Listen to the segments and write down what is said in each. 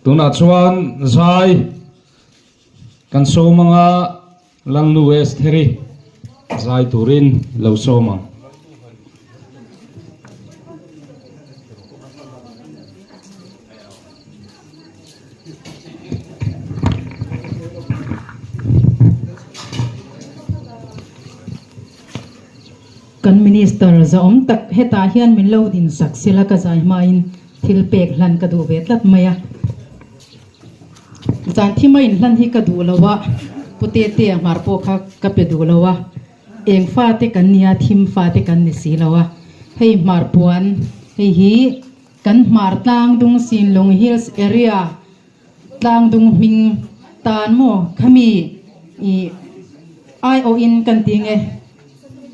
Tunah chuan zai kan sawm anga Lalnu Estheri zai turin lo sawm ang. Kan Minister zahawm tak hetah hian min lo din sak sela ka zai hmain thil pek hlan ka duh ve tlat mai a. Zan thima inhlan hi ka duh lo a, Pu Tetea hmar pawh kha ka pe duh lo a, eng fate kan nia thim fate kan ni si lo a, hei hmar puan hei hi kan hmar tlangdung Sinlung Hills area tlangdung hming tan maw khami ih aiawhin kan ti nge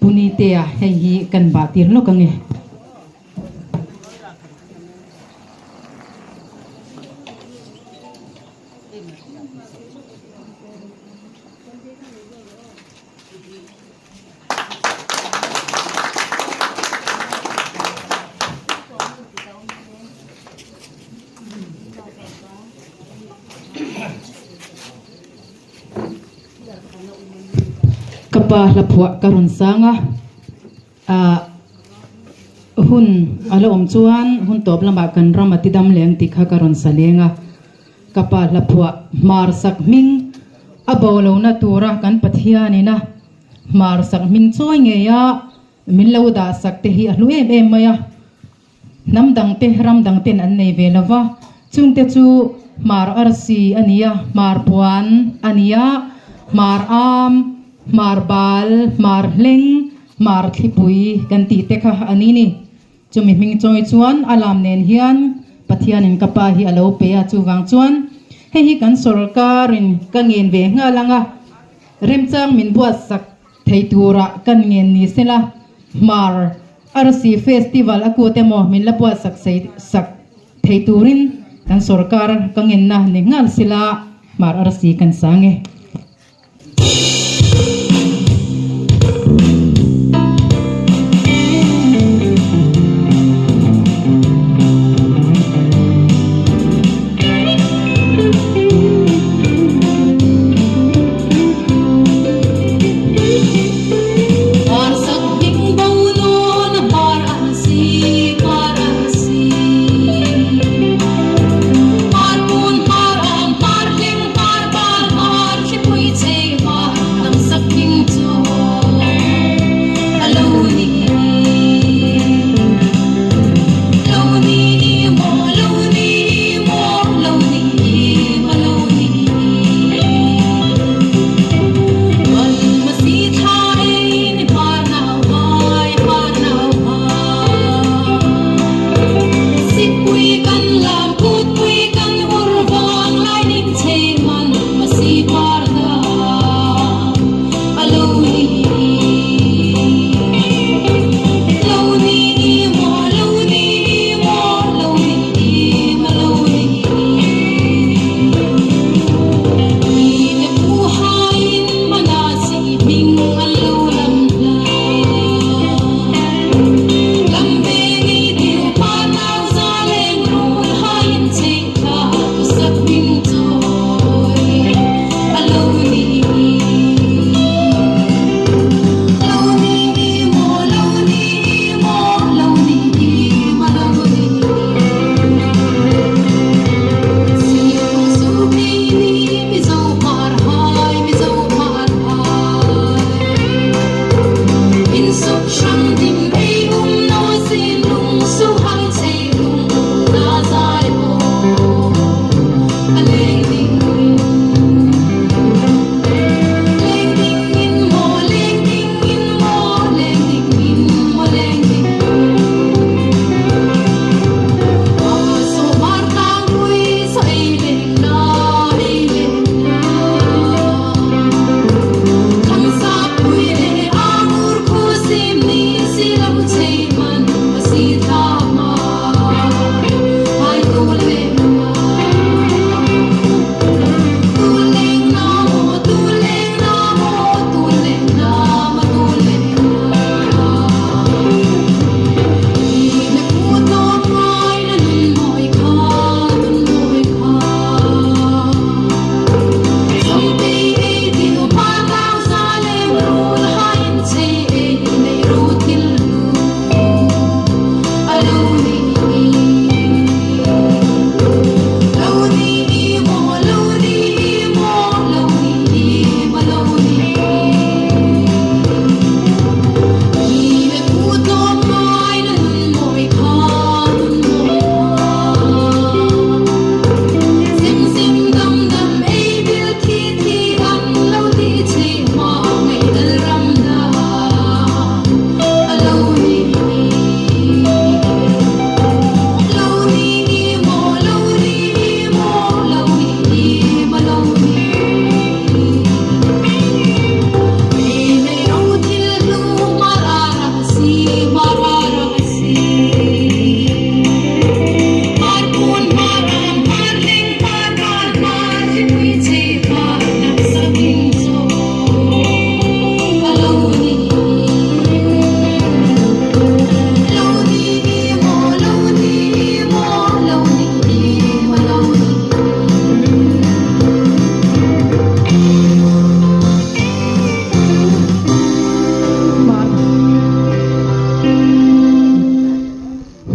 Pu Nitea hei hi kan bah tir lawk ange. Ka pa hla phuah ka rawn sang a. Ah hun a la awm chuan hun tawp lamah kan ram a ti dam leng tih kha ka rawn sa leng a. Ka pa hla phuah hmar sak hming a bo lohna tura kan Pathianin a hmar sak hming chawi ngei a min lo dah sak te hi a hlu em em mai a. Hnam dang te ram dang ten an nei ve lo va, chungte chu hmar arsi a ni a, hmar puan a ni a, hmar am, hmar bal, hmar hleng, hmar thlipui kan tih te kha a ni ni. Chumi hming chawi chuan a lam nen hian Pathianin ka pa hi a lo pe a, chuvang chuan hei hi kan sawrkarin ka ngen ve nghal ang a, remchang min buatsak Thei tura kan ngen ni sela, Hmar Arsi Festival a kut emaw min la buatsak sei sak thei turin kan sawrkar ka ngenna ni nghal sela, Hmar Arsi kan sang e.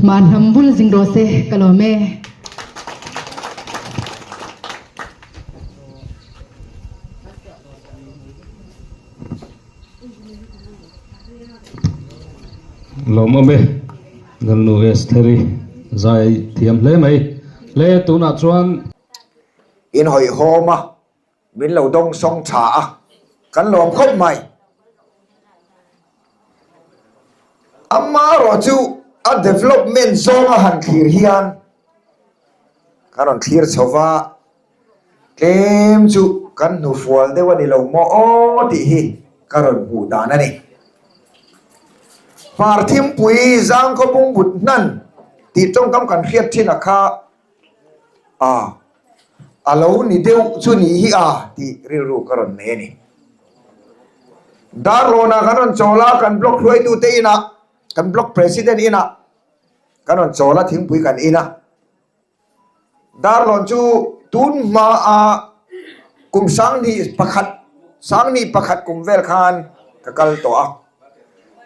Hmar hnam vul zing rawh se ka lawm e. Lawmawm e, Lalnu Estheri zai thiam hle mai. Hle tunah chuan. In hawihhawm a, Min lo dawng sawng tha a, kan lawm khawp mai. Amaherawh chu a development zawnga han thlir hian kan rawn thlir chho va, tlem chu kan hnufual deuh a ni lo maw aw tih hi ka rawn hmuh dan a ni. Hmar thimpui zangkhaw bungbut hnan tih tawngkam kan hriat thin a kha A, a lo ni deuh chu ni hi a tih rilru ka rawn nei a ni. Darlawnah kan rawn chawl a, kan block hruaitute inah, kan block president inah kan rawn chawl a, thingpui kan in a. Darlawn chu tun hmaa kum 2001, 2001 kum vel khan ka kal tawh a.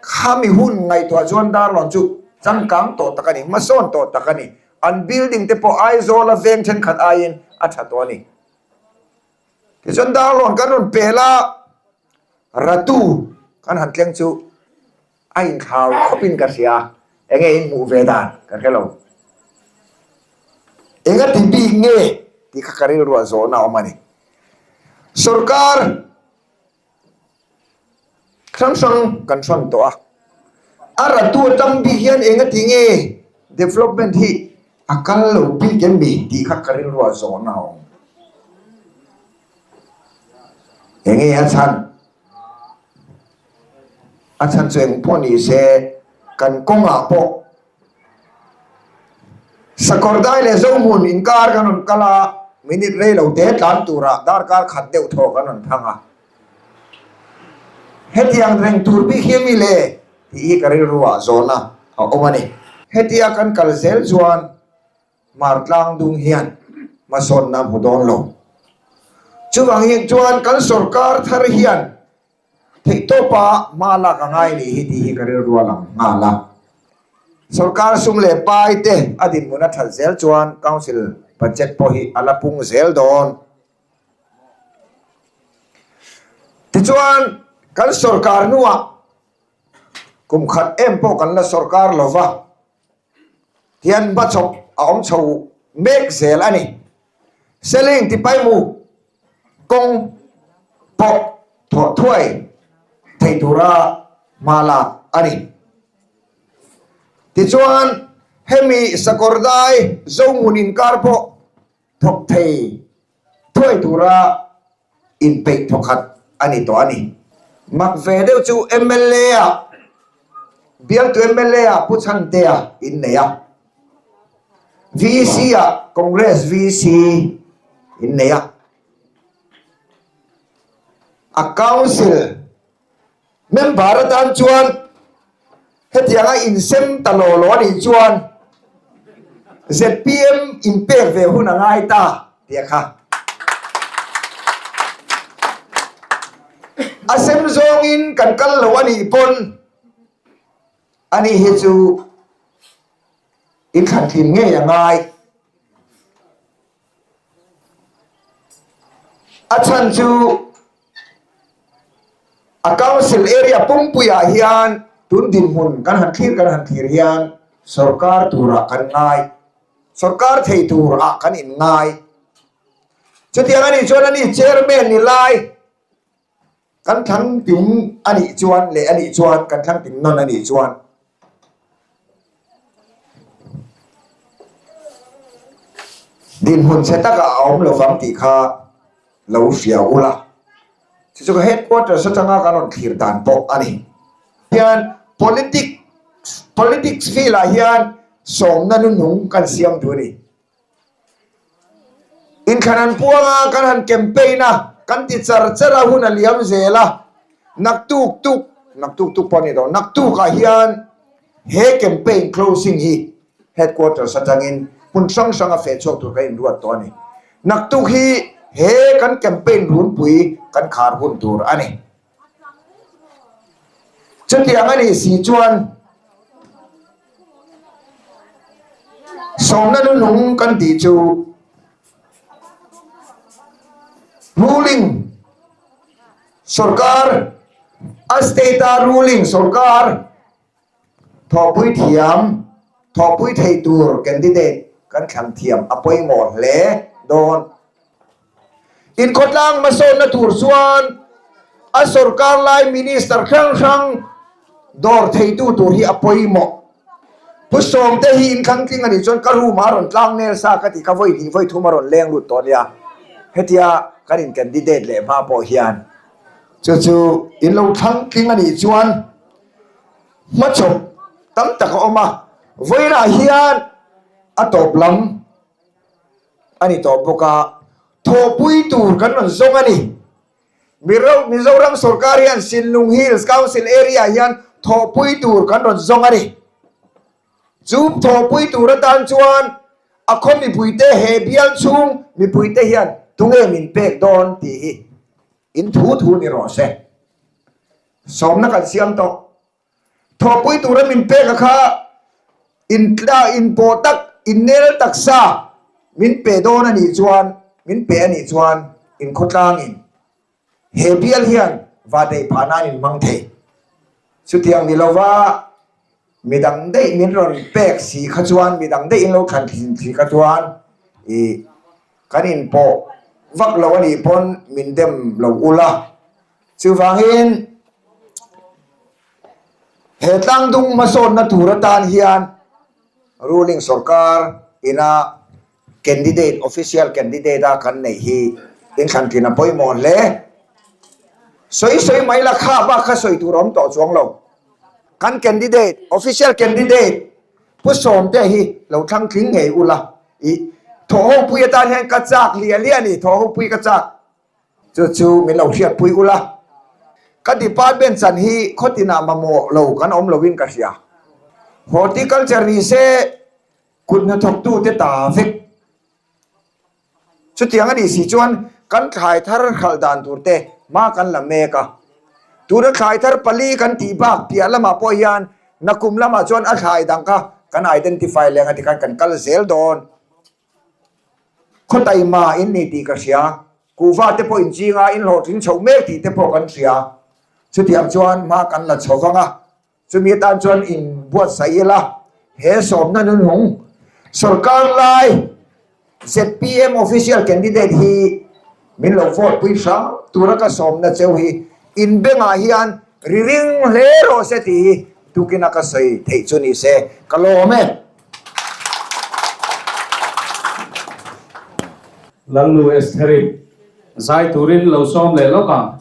Khami hun ngaihtuah chuan Darlawn chu changkang tawh tak a ni, hmasawn tawh tak a ni. An building te pawh Aizawl a veng thenkhat aiin a tha tawh a ni. Tichuan Darlawn kan rawn pel a, Ratu kan han tleng chu a inthlau khawpin ka hria, enge in hmuh ve dan ka hre lo. Enga ti bik nge tih kha ka rilruah zawhna a awm a ni. Sorkar. Hrang hrang kan hrawn tawh a, a ratu atang bik hian eng a ti nge development hi a kal lo bik em mi tih kha ka rilruah zawhna a awm. Eng nge a chhan? A chhan chu eng pawh ni se kan kawngah pawh Sakawrdai leh Zohmun inkar kan rawn kal a, minute rei lo te tlan turah darkar khat deuh thaw kan rawn thang a. Hetiang reng tur bik hi ami le? tih hi ka rilruah zawhna a awm a ni. Hetia kan kal zel chuan Hmartlang dung hian hmasawnna a hmu dawn lo. Chuvang hi chuan kan sawrkar thar hian Theihtawpa hma lak a ngai nih hi tih hi ka rilru a lang nghal a. Sorkar sum leh pai te a dinhmun a that zel chuan Council budget pawh hi a la pung zel dawn. Tichuan kan sorkar hnuah kum khat em pawh kan la sorkar lova hian hmachhawp a awm chho mek zel a ni. Selling tipaimu kawng pawh thawh thuai thei tura hma lak a ni. Tichuan, hemi Sakawrdai Zohmun inkar pawh thawk thei thuai tura inpeih thawkhat a ni tawh a ni. Mak ve deuh chu mla ah bialtu mla ah Pu Chhantea innei a, VC ah Congress VC innei a, a council member atan chuan hetianga insem ta law law a nih chuan zpm inpek ve hun a ngai ta tih a kha. A sem zawngin kan kal lo a nih pawn ani hi chu Inthlantlin ngei a ngai. A chhan chu a council area pumpuiah hian tun dinhmun kan han thlir kan han thlir hian sorkar turah kan ngai, sorkar thei turah kan inngai. Chutiang a nih chuan ani chairman ni lai. Kan thlang ting a nih chuan leh a nih chuan kan thlang ting nawn a nih chuan dinhmun chhe takah a awm lo vang tih kha lo hria ula. Chu chu ka headquarters atanga kan rawn thlir dan pawh a ni. Hian politics politics field ah hian sawmna nunung kan siam duh a ni. Inthlan an puang a, kan han campaign a, kan ti char char a, hun a liam zel a, naktuk tuk, naktuk tuk pawh a ni lo, naktuk ah hian he campaign closing hi headquarters atangin hmun hrang hrang a feh chhuak tur kan inruat tawh a ni. Naktuk hi he kan campaign runpui kan khar hun tur a ni. Chutiang a nih si chuan. Sawmna hnuhnung kan tih chu ruling sorkar, a state-a ruling sorkar thawhpui thiam, thawhpui thei tur candidate kan thlan thiam a pawimawh hle dawn. Inkhawtlang hmasawnna tur chuan a sorkar lai minister hrang hrang dawr theitu tur hi a pawimawh. Pu Sawmte hi inthlang tling a nih chuan ka room ah a rawn tlang nel sa ka ti kha vawi hnih vawi thum a rawn leng lut tawh a nia. Hetia kan in candidate leh hma pawh hian chu chu in lo thlang tling a nih chuan hmachhawp tam tak a awm a, vawiinah hian a tawp lam a ni tawh bawk a, thawhpui tur kan rawn zawng a ni. Mizoram sorkar hian Sinlung Hills Council area hian thawhpui tur kan rawn zawng a ni. Chu thawhpui tur atan chuan a khaw mipuite he bial chhung mipuite hian tunge min pek dawn tih hi in thu thu ni rawh se. Sawmna kan siam tawh. Thawhpui tura min pek a kha intla inpawh tak innel taksa min pe dawn a nih chuan min pe a nih chuan inkhawtlangin he bial hian vadeih phah nan in hmang thei. Chutiang ni lova midang daih min rawn pek si kha chuan midang daih in lo thlan thin si kha chuan ih kan inpawh vak lo a nih pawn min dem lo ula. Chuvangin, he tlangdung hmasawnna tur atan hian ruling sorkar ina candidate, official candidate a kan neih hi inthlantlin a pawimawh hle. Sawi sawi mai la kha bak kha sawi tur a awm tawh chuang lo. Kan candidate, official candidate Pu Sawmte hi lo thlang tling ngei ula i thawhhopui atan hian ka chak liah liah a ni, thawhhopui ka chak. Chu chu min lo hriatpui ula, ka department chan hi khawtinah mamawh lo kan awm loin ka hria. Horticulture ni se kut hnathawktute ta vek. Chutiang a nih si chuan kan thlai thar hralh dan tur te hma kan la mek a. Tuna thlai thar pali kan tih bak piah lamah pawh hian nakum lamah chuan a thlai dang kha kan identify leng a tikhan kan kal zel dawn. Khawtaima in ni tih ka hria, kuhva te pawh in chinga in hlawhtling chhoh mek tih te pawh kan hria. Chutiang chuan hma kan la chho vang a, chumi atan chuan in buatsaih ila, he sawmna nunhung sorkar lai zpm official candidate hi min lo vote pui hram tura ka sawmna cheu hi in bengah hian ri ring hle rawh se tih hi tukina ka sawi theih chu ni se ka lawm e. Lalnu Estheri, zai turin lo sawm leh lawk ang.